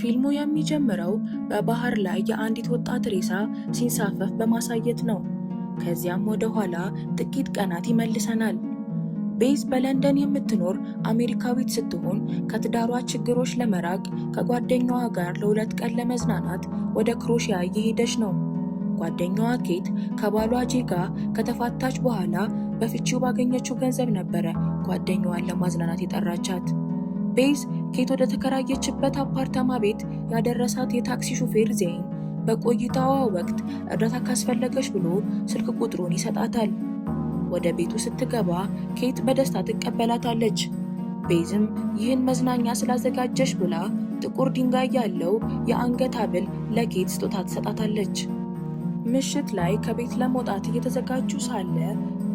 ፊልሙ የሚጀምረው በባህር ላይ የአንዲት ወጣት ሬሳ ሲንሳፈፍ በማሳየት ነው። ከዚያም ወደ ኋላ ጥቂት ቀናት ይመልሰናል። ቤዝ በለንደን የምትኖር አሜሪካዊት ስትሆን ከትዳሯ ችግሮች ለመራቅ ከጓደኛዋ ጋር ለ2 ቀን ለመዝናናት ወደ ክሮሺያ እየሄደች ነው። ጓደኛዋ ኬት ከባሏ ጄ ጋር ከተፋታች በኋላ በፍቺው ባገኘችው ገንዘብ ነበረ ጓደኛዋን ለማዝናናት የጠራቻት። ቤዝ ኬት ወደ ተከራየችበት አፓርታማ ቤት ያደረሳት የታክሲ ሹፌር ዜን በቆይታዋ ወቅት እርዳታ ካስፈለገች ብሎ ስልክ ቁጥሩን ይሰጣታል። ወደ ቤቱ ስትገባ ኬት በደስታ ትቀበላታለች። ቤዝም ይህን መዝናኛ ስላዘጋጀች ብላ ጥቁር ድንጋይ ያለው የአንገት ሐብል ለኬት ስጦታ ትሰጣታለች። ምሽት ላይ ከቤት ለመውጣት እየተዘጋጁ ሳለ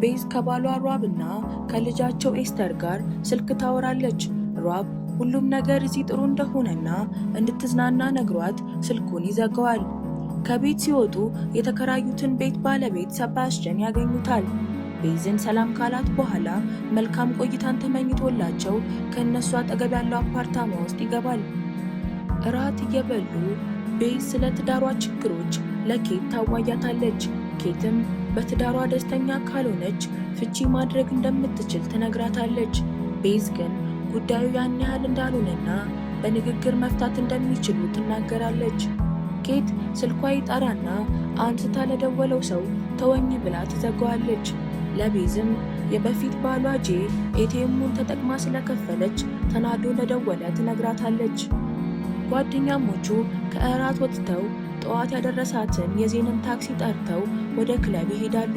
ቤዝ ከባሏ ሯብ እና ከልጃቸው ኤስተር ጋር ስልክ ታወራለች። ሯብ ሁሉም ነገር እዚህ ጥሩ እንደሆነና እንድትዝናና ነግሯት ስልኩን ይዘጋዋል። ከቤት ሲወጡ የተከራዩትን ቤት ባለቤት ሰባስቲያን ያገኙታል። ቤዝን ሰላም ካላት በኋላ መልካም ቆይታን ተመኝቶላቸው ከእነሱ አጠገብ ያለው አፓርታማ ውስጥ ይገባል። እራት እየበሉ ቤዝ ስለ ትዳሯ ችግሮች ለኬት ታዋያታለች። ኬትም በትዳሯ ደስተኛ ካልሆነች ፍቺ ማድረግ እንደምትችል ትነግራታለች። ቤዝ ግን ጉዳዩ ያን ያህል እንዳልሆነና በንግግር መፍታት እንደሚችሉ ትናገራለች። ኬት ስልኳ ይጠራና አንስታ ለደወለው ሰው ተወኝ ብላ ትዘጋዋለች። ለቤዝም የበፊት ባሏ ጄ ATM ኡን ተጠቅማ ስለከፈለች ተናዶ እንደደወለ ትነግራታለች። ጓደኛሞቹ ከእራት ወጥተው ጠዋት ያደረሳትን የዜንን ታክሲ ጠርተው ወደ ክለብ ይሄዳሉ።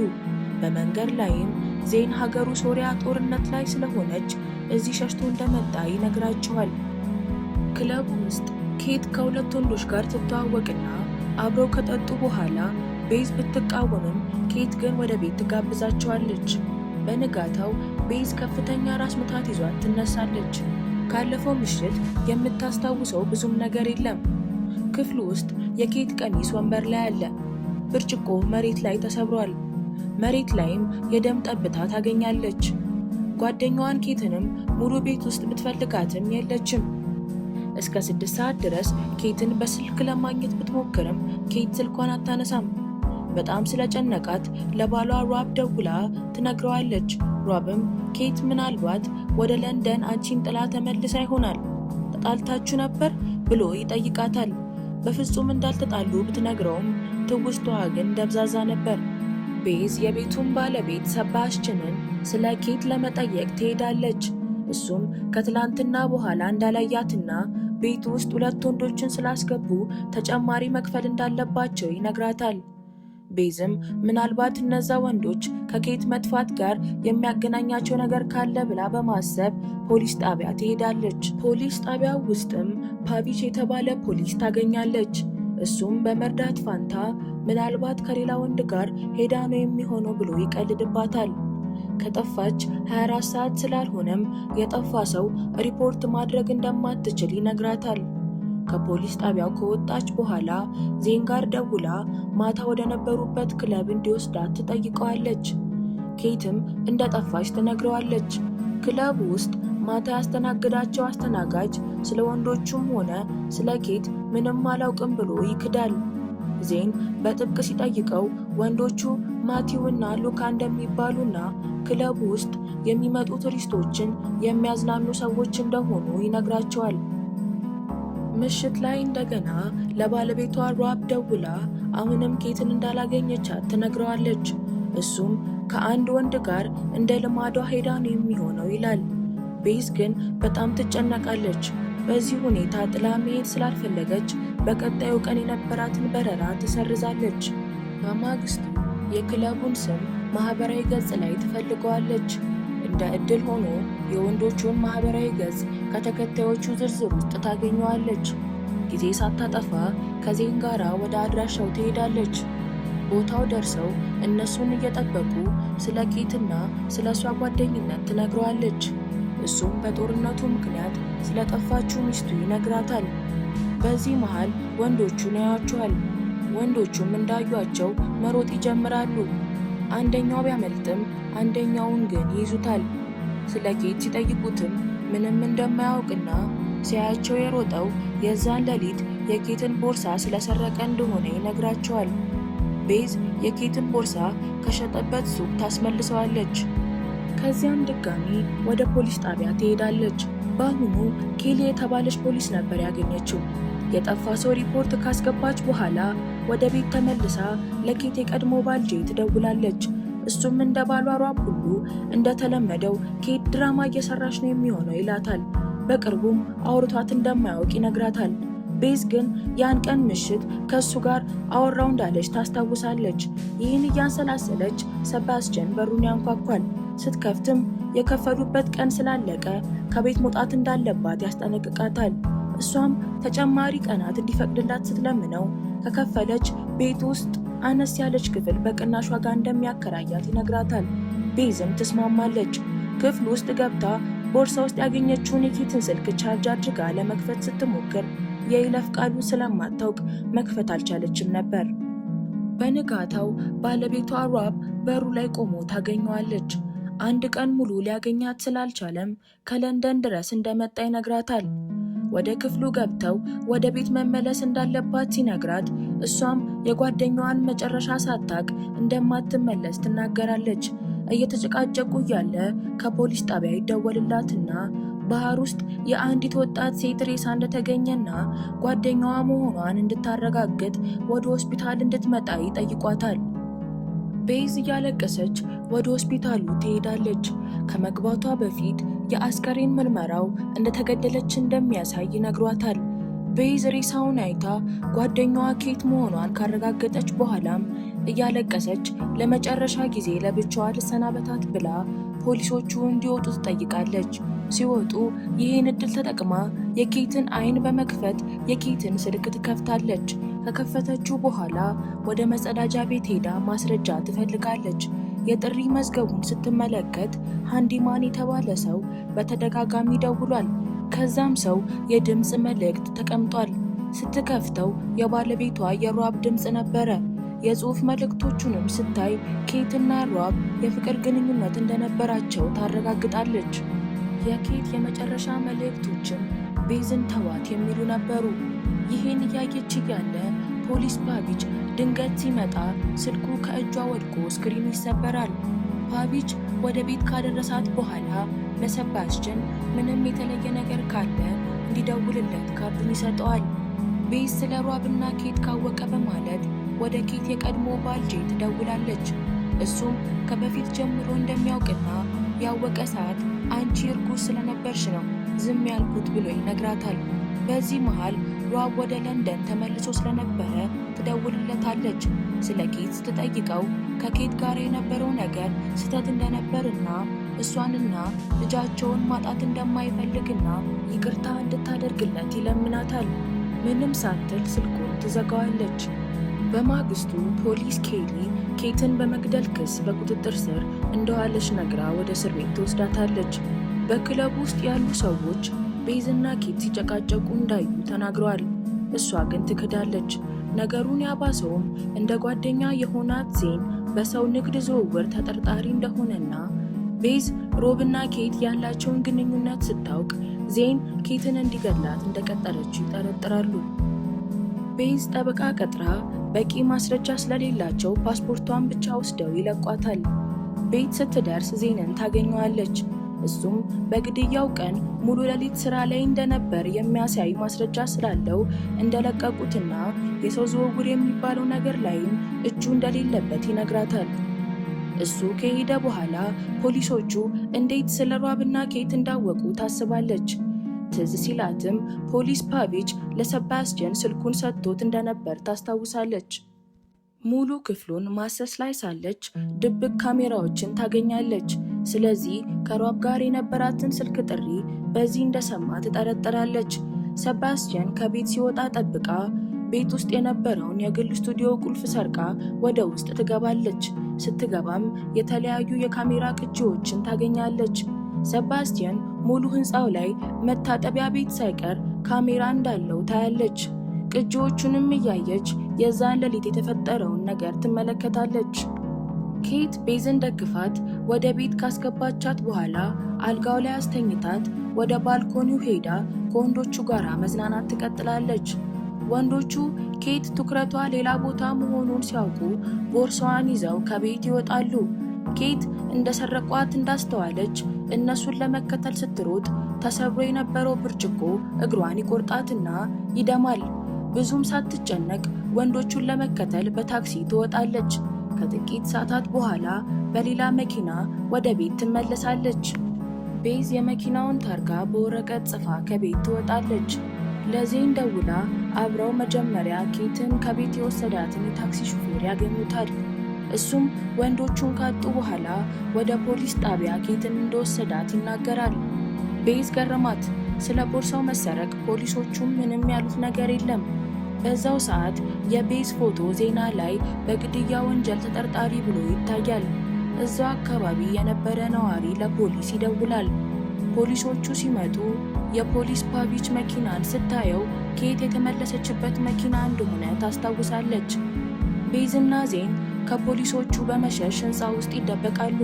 በመንገድ ላይም ዜን ሀገሩ ሶሪያ ጦርነት ላይ ስለሆነች እዚህ ሸሽቶ እንደመጣ ይነግራቸዋል። ክለቡ ውስጥ ኬት ከሁለት ወንዶች ጋር ትተዋወቅና አብረው ከጠጡ በኋላ ቤዝ ብትቃወምም ኬት ግን ወደ ቤት ትጋብዛቸዋለች። በንጋታው ቤዝ ከፍተኛ ራስ ምታት ይዟት ትነሳለች። ካለፈው ምሽት የምታስታውሰው ብዙም ነገር የለም። ክፍሉ ውስጥ የኬት ቀሚስ ወንበር ላይ አለ። ብርጭቆ መሬት ላይ ተሰብሯል። መሬት ላይም የደም ጠብታ ታገኛለች። ጓደኛዋን ኬትንም ሙሉ ቤት ውስጥ ብትፈልጋትም የለችም። እስከ 6 ሰዓት ድረስ ኬትን በስልክ ለማግኘት ብትሞክርም ኬት ስልኳን አታነሳም። በጣም ስለጨነቃት ለባሏ ሯብ ደውላ ትነግረዋለች። ሯብም ኬት ምናልባት ወደ ለንደን አንቺን ጥላ ተመልሳ ይሆናል፣ ተጣልታችሁ ነበር ብሎ ይጠይቃታል። በፍጹም እንዳልተጣሉ ብትነግረውም ትውስታዋ ግን ደብዛዛ ነበር። ቤዝ የቤቱን ባለቤት ሰባስችንን ስለ ኬት ለመጠየቅ ትሄዳለች። እሱም ከትላንትና በኋላ እንዳላያትና ቤት ውስጥ ሁለት ወንዶችን ስላስገቡ ተጨማሪ መክፈል እንዳለባቸው ይነግራታል። ቤዝም ምናልባት እነዛ ወንዶች ከኬት መጥፋት ጋር የሚያገናኛቸው ነገር ካለ ብላ በማሰብ ፖሊስ ጣቢያ ትሄዳለች። ፖሊስ ጣቢያ ውስጥም ፓቪች የተባለ ፖሊስ ታገኛለች። እሱም በመርዳት ፋንታ ምናልባት ከሌላ ወንድ ጋር ሄዳ ነው የሚሆነው ብሎ ይቀልድባታል። ከጠፋች 24 ሰዓት ስላልሆነም የጠፋ ሰው ሪፖርት ማድረግ እንደማትችል ይነግራታል። ከፖሊስ ጣቢያው ከወጣች በኋላ ዜን ጋር ደውላ ማታ ወደ ነበሩበት ክለብ እንዲወስዳት ትጠይቀዋለች። ኬትም እንደጠፋች ትነግረዋለች። ክለብ ውስጥ ማታ ያስተናገዳቸው አስተናጋጅ ስለ ወንዶቹም ሆነ ስለ ኬት ምንም አላውቅም ብሎ ይክዳል። ዜን በጥብቅ ሲጠይቀው ወንዶቹ ማቲው እና ሉካ እንደሚባሉና ክለቡ ውስጥ የሚመጡ ቱሪስቶችን የሚያዝናኑ ሰዎች እንደሆኑ ይነግራቸዋል። ምሽት ላይ እንደገና ለባለቤቷ ሯብ ደውላ አሁንም ኬትን እንዳላገኘቻት ትነግረዋለች። እሱም ከአንድ ወንድ ጋር እንደ ልማዷ ሄዳ ነው የሚሆነው ይላል። ቤዝ ግን በጣም ትጨነቃለች። በዚህ ሁኔታ ጥላ መሄድ ስላልፈለገች በቀጣዩ ቀን የነበራትን በረራ ትሰርዛለች። በማግስቱ የክለቡን ስም ማህበራዊ ገጽ ላይ ትፈልገዋለች። እንደ ዕድል ሆኖ የወንዶቹን ማህበራዊ ገጽ ከተከታዮቹ ዝርዝር ውስጥ ታገኘዋለች። ጊዜ ሳታጠፋ ከዜን ጋራ ወደ አድራሻው ትሄዳለች። ቦታው ደርሰው እነሱን እየጠበቁ ስለ ኬትና ስለ እሷ ጓደኝነት ትነግረዋለች። እሱም በጦርነቱ ምክንያት ስለጠፋችው ሚስቱ ይነግራታል። በዚህ መሃል ወንዶቹን ያያቸዋል። ወንዶቹም እንዳዩአቸው መሮጥ ይጀምራሉ። አንደኛው ቢያመልጥም አንደኛውን ግን ይይዙታል። ስለ ኬት ሲጠይቁትም ምንም እንደማያውቅና ሲያያቸው የሮጠው የዛን ሌሊት የኬትን ቦርሳ ስለሰረቀ እንደሆነ ይነግራቸዋል። ቤዝ የኬትን ቦርሳ ከሸጠበት ሱቅ ታስመልሰዋለች። ከዚያም ድጋሚ ወደ ፖሊስ ጣቢያ ትሄዳለች። በአሁኑ ኬሊ የተባለች ፖሊስ ነበር ያገኘችው። የጠፋ ሰው ሪፖርት ካስገባች በኋላ ወደ ቤት ተመልሳ ለኬት የቀድሞ ባል ጄ ትደውላለች። እሱም እንደ ባሏ ሯብ ሁሉ እንደተለመደው ኬት ድራማ እየሰራች ነው የሚሆነው ይላታል። በቅርቡም አውርቷት እንደማያውቅ ይነግራታል። ቤዝ ግን ያን ቀን ምሽት ከእሱ ጋር አወራው እንዳለች ታስታውሳለች። ይህን እያንሰላሰለች ሰባስቲያን በሩን ያንኳኳል። ስትከፍትም የከፈሉበት ቀን ስላለቀ ከቤት መውጣት እንዳለባት ያስጠነቅቃታል። እሷም ተጨማሪ ቀናት እንዲፈቅድላት ስትለምነው ከከፈለች ቤት ውስጥ አነስ ያለች ክፍል በቅናሽ ዋጋ እንደሚያከራያት ይነግራታል። ቤዝም ትስማማለች። ክፍል ውስጥ ገብታ ቦርሳ ውስጥ ያገኘችውን የኬትን ስልክ ቻርጅ አድርጋ ለመክፈት ስትሞክር የይለፍ ቃሉን ስለማታውቅ መክፈት አልቻለችም ነበር። በንጋታው ባለቤቷ ሯብ በሩ ላይ ቆሞ ታገኘዋለች። አንድ ቀን ሙሉ ሊያገኛት ስላልቻለም ከለንደን ድረስ እንደመጣ ይነግራታል። ወደ ክፍሉ ገብተው ወደ ቤት መመለስ እንዳለባት ሲነግራት እሷም የጓደኛዋን መጨረሻ ሳታቅ እንደማትመለስ ትናገራለች። እየተጨቃጨቁ እያለ ከፖሊስ ጣቢያ ይደወልላትና ባህር ውስጥ የአንዲት ወጣት ሴት ሬሳ እንደተገኘና ጓደኛዋ መሆኗን እንድታረጋግጥ ወደ ሆስፒታል እንድትመጣ ይጠይቋታል። ቤዝ እያለቀሰች ወደ ሆስፒታሉ ትሄዳለች። ከመግባቷ በፊት የአስከሬን ምርመራው እንደተገደለች እንደሚያሳይ ይነግሯታል። ቤዝ ሬሳውን አይታ ጓደኛዋ ኬት መሆኗን ካረጋገጠች በኋላም እያለቀሰች ለመጨረሻ ጊዜ ለብቻዋ ልሰናበታት ብላ ፖሊሶቹ እንዲወጡ ትጠይቃለች። ሲወጡ ይህን እድል ተጠቅማ የኬትን አይን በመክፈት የኬትን ስልክ ትከፍታለች። ከከፈተችው በኋላ ወደ መጸዳጃ ቤት ሄዳ ማስረጃ ትፈልጋለች። የጥሪ መዝገቡን ስትመለከት ሃንዲማን የተባለ ሰው በተደጋጋሚ ደውሏል። ከዛም ሰው የድምፅ መልእክት ተቀምጧል። ስትከፍተው የባለቤቷ የሯብ ድምፅ ነበረ። የጽሑፍ መልእክቶቹንም ስታይ ኬትና ሯብ የፍቅር ግንኙነት እንደነበራቸው ታረጋግጣለች። የኬት የመጨረሻ መልእክቶችም ቤዝን ተዋት የሚሉ ነበሩ። ይህን እያየች እያለ ፖሊስ ፓቪች ድንገት ሲመጣ ስልኩ ከእጇ ወድቆ ስክሪኑ ይሰበራል። ፓቪች ወደ ቤት ካደረሳት በኋላ ለሰባስቲያን ምንም የተለየ ነገር ካለ እንዲደውልለት ካርዱን ይሰጠዋል። ቤዝ ስለ ሯብና ኬት ካወቀ በማለት ወደ ኬት የቀድሞ ባል ጄ ትደውላለች። እሱም ከበፊት ጀምሮ እንደሚያውቅና ያወቀ ሰዓት አንቺ እርጉዝ ስለነበርሽ ነው ዝም ያልኩት ብሎ ይነግራታል። በዚህ መሃል ሯብ ወደ ለንደን ተመልሶ ስለነበረ ትደውልለታለች። ስለ ኬት ስትጠይቀው ከኬት ጋር የነበረው ነገር ስህተት እንደነበርና እሷንና ልጃቸውን ማጣት እንደማይፈልግና ይቅርታ እንድታደርግለት ይለምናታል። ምንም ሳትል ስልኩን ትዘጋዋለች። በማግስቱ ፖሊስ ኬሊ ኬትን በመግደል ክስ በቁጥጥር ስር እንደዋለች ነግራ ወደ እስር ቤት ትወስዳታለች። በክለቡ ውስጥ ያሉ ሰዎች ቤዝና ኬት ሲጨቃጨቁ እንዳዩ ተናግረዋል። እሷ ግን ትክዳለች። ነገሩን ያባሰውም እንደ ጓደኛ የሆናት ዜን በሰው ንግድ ዝውውር ተጠርጣሪ እንደሆነና ቤዝ ሮብና ኬት ያላቸውን ግንኙነት ስታውቅ ዜን ኬትን እንዲገድላት እንደቀጠረችው ይጠረጥራሉ። ቤዝ ጠበቃ ቀጥራ በቂ ማስረጃ ስለሌላቸው ፓስፖርቷን ብቻ ወስደው ይለቋታል። ቤት ስትደርስ ዜንን ታገኘዋለች። እሱም በግድያው ቀን ሙሉ ሌሊት ስራ ላይ እንደነበር የሚያሳይ ማስረጃ ስላለው እንደለቀቁትና የሰው ዝውውር የሚባለው ነገር ላይም እጁ እንደሌለበት ይነግራታል። እሱ ከሄደ በኋላ ፖሊሶቹ እንዴት ስለ ሯብና ኬት እንዳወቁ ታስባለች። ትዝ ሲላትም ፖሊስ ፓቪች ለሰባስቲያን ስልኩን ሰጥቶት እንደነበር ታስታውሳለች። ሙሉ ክፍሉን ማሰስ ላይ ሳለች ድብቅ ካሜራዎችን ታገኛለች። ስለዚህ ከሯብ ጋር የነበራትን ስልክ ጥሪ በዚህ እንደሰማ ትጠረጥራለች። ሰባስቲያን ከቤት ሲወጣ ጠብቃ ቤት ውስጥ የነበረውን የግል ስቱዲዮ ቁልፍ ሰርቃ ወደ ውስጥ ትገባለች። ስትገባም የተለያዩ የካሜራ ቅጂዎችን ታገኛለች። ሰባስቲያን ሙሉ ሕንፃው ላይ መታጠቢያ ቤት ሳይቀር ካሜራ እንዳለው ታያለች። ቅጂዎቹንም እያየች የዛን ሌሊት የተፈጠረውን ነገር ትመለከታለች። ኬት ቤዝን ደግፋት ወደ ቤት ካስገባቻት በኋላ አልጋው ላይ አስተኝታት ወደ ባልኮኒው ሄዳ ከወንዶቹ ጋር መዝናናት ትቀጥላለች። ወንዶቹ ኬት ትኩረቷ ሌላ ቦታ መሆኑን ሲያውቁ ቦርሳዋን ይዘው ከቤት ይወጣሉ። ኬት እንደሰረቋት እንዳስተዋለች እነሱን ለመከተል ስትሮጥ ተሰብሮ የነበረው ብርጭቆ እግሯን ይቆርጣትና ይደማል። ብዙም ሳትጨነቅ ወንዶቹን ለመከተል በታክሲ ትወጣለች። ከጥቂት ሰዓታት በኋላ በሌላ መኪና ወደ ቤት ትመለሳለች። ቤዝ የመኪናውን ታርጋ በወረቀት ጽፋ ከቤት ትወጣለች። ለዜን ደውላ አብረው መጀመሪያ ኬትን ከቤት የወሰዳትን የታክሲ ሹፌር ያገኙታል። እሱም ወንዶቹን ካጡ በኋላ ወደ ፖሊስ ጣቢያ ኬትን እንደወሰዳት ይናገራል። ቤዝ ገረማት። ስለ ቦርሳው መሰረቅ ፖሊሶቹም ምንም ያሉት ነገር የለም። በዛው ሰዓት የቤዝ ፎቶ ዜና ላይ በግድያ ወንጀል ተጠርጣሪ ብሎ ይታያል። እዛው አካባቢ የነበረ ነዋሪ ለፖሊስ ይደውላል። ፖሊሶቹ ሲመጡ የፖሊስ ፓቪች መኪናን ስታየው ኬት የተመለሰችበት መኪና እንደሆነ ታስታውሳለች። ቤዝና ዜን ከፖሊሶቹ በመሸሽ ሕንፃ ውስጥ ይደበቃሉ።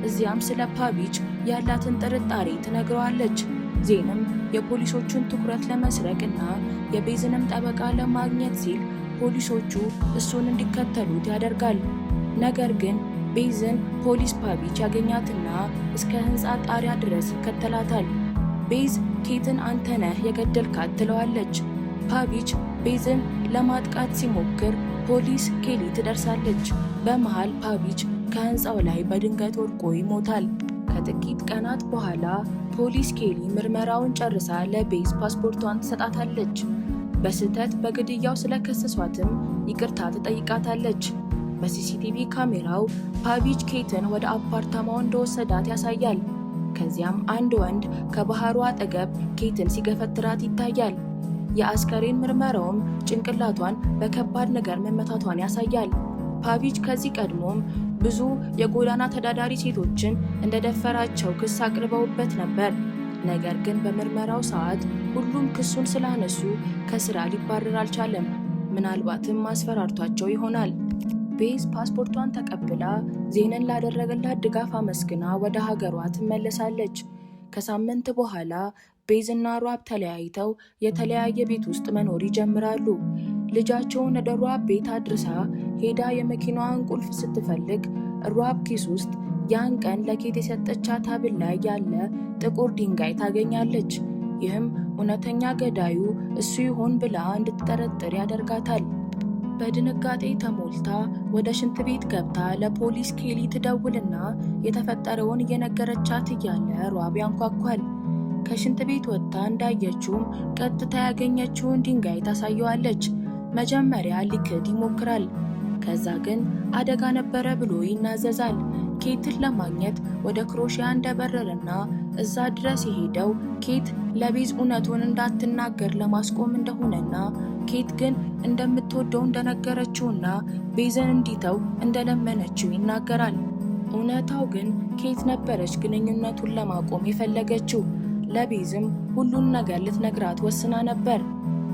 እዚያም ስለ ፓቪች ያላትን ጥርጣሬ ትነግረዋለች። ዜንም የፖሊሶቹን ትኩረት ለመስረቅ እና የቤዝንም ጠበቃ ለማግኘት ሲል ፖሊሶቹ እሱን እንዲከተሉት ያደርጋል። ነገር ግን ቤዝን ፖሊስ ፓቪች ያገኛትና እስከ ህንፃ ጣሪያ ድረስ ይከተላታል። ቤዝ ኬትን አንተ ነህ የገደልካት ትለዋለች። ፓቪች ቤዝን ለማጥቃት ሲሞክር ፖሊስ ኬሊ ትደርሳለች። በመሃል ፓቪች ከህንፃው ላይ በድንገት ወድቆ ይሞታል። ከጥቂት ቀናት በኋላ ፖሊስ ኬሊ ምርመራውን ጨርሳ ለቤዝ ፓስፖርቷን ትሰጣታለች። በስህተት በግድያው ስለከሰሷትም ይቅርታ ትጠይቃታለች። በ CCTV ካሜራው ፓቪች ኬትን ወደ አፓርታማው እንደወሰዳት ያሳያል። ከዚያም አንድ ወንድ ከባህሩ አጠገብ ኬትን ሲገፈትራት ይታያል። የአስከሬን ምርመራውም ጭንቅላቷን በከባድ ነገር መመታቷን ያሳያል። ፓቪች ከዚህ ቀድሞም ብዙ የጎዳና ተዳዳሪ ሴቶችን እንደደፈራቸው ክስ አቅርበውበት ነበር። ነገር ግን በምርመራው ሰዓት ሁሉም ክሱን ስላነሱ ከስራ ሊባረር አልቻለም። ምናልባትም አስፈራርቷቸው ይሆናል። ቤዝ ፓስፖርቷን ተቀብላ ዜንን ላደረገላት ድጋፍ አመስግና ወደ ሀገሯ ትመለሳለች። ከሳምንት በኋላ ቤዝና ሯብ ተለያይተው የተለያየ ቤት ውስጥ መኖር ይጀምራሉ። ልጃቸውን ወደ ሯብ ቤት አድርሳ ሄዳ የመኪናዋን ቁልፍ ስትፈልግ ሯብ ኪስ ውስጥ ያን ቀን ለኬት የሰጠቻት ሐብል ላይ ያለ ጥቁር ድንጋይ ታገኛለች። ይህም እውነተኛ ገዳዩ እሱ ይሆን ብላ እንድትጠረጥር ያደርጋታል። በድንጋጤ ተሞልታ ወደ ሽንት ቤት ገብታ ለፖሊስ ኬሊ ትደውልና የተፈጠረውን እየነገረቻት እያለ ሯብ ያንኳኳል። ከሽንት ቤት ወጥታ እንዳየችውም ቀጥታ ያገኘችውን ድንጋይ ታሳየዋለች። መጀመሪያ ሊክድ ይሞክራል። ከዛ ግን አደጋ ነበረ ብሎ ይናዘዛል። ኬትን ለማግኘት ወደ ክሮሺያ እንደበረረና እዛ ድረስ የሄደው ኬት ለቤዝ እውነቱን እንዳትናገር ለማስቆም እንደሆነና ኬት ግን እንደምትወደው እንደነገረችውና ቤዝን እንዲተው እንደለመነችው ይናገራል። እውነታው ግን ኬት ነበረች ግንኙነቱን ለማቆም የፈለገችው። ለቤዝም ሁሉን ነገር ልትነግራት ወስና ነበር።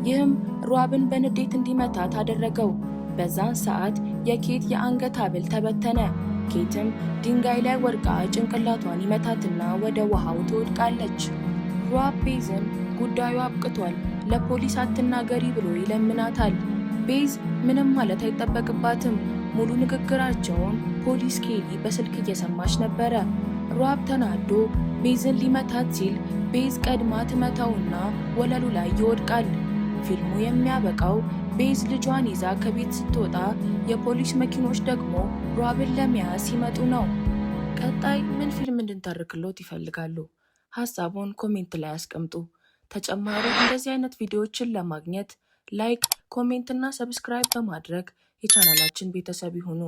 ይህም ሯብን በንዴት እንዲመታት አደረገው። በዛን ሰዓት የኬት የአንገት ሐብል ተበተነ። ኬትም ድንጋይ ላይ ወድቃ ጭንቅላቷን ይመታትና ወደ ውሃው ትወድቃለች። ሯብ ቤዝን ጉዳዩ አብቅቷል፣ ለፖሊስ አትናገሪ ብሎ ይለምናታል። ቤዝ ምንም ማለት አይጠበቅባትም። ሙሉ ንግግራቸውን ፖሊስ ኬሊ በስልክ እየሰማች ነበረ። ሯብ ተናዶ ቤዝን ሊመታት ሲል ቤዝ ቀድማ ትመታውና ወለሉ ላይ ይወድቃል። ፊልሙ የሚያበቃው ቤዝ ልጇን ይዛ ከቤት ስትወጣ የፖሊስ መኪኖች ደግሞ ሯብን ለመያዝ ሲመጡ ነው። ቀጣይ ምን ፊልም እንድንተርክሎት ይፈልጋሉ? ሀሳቡን comment ላይ ያስቀምጡ። ተጨማሪ እንደዚህ አይነት ቪዲዮዎችን ለማግኘት like፣ comment እና subscribe በማድረግ የቻናላችን ቤተሰብ ይሁኑ።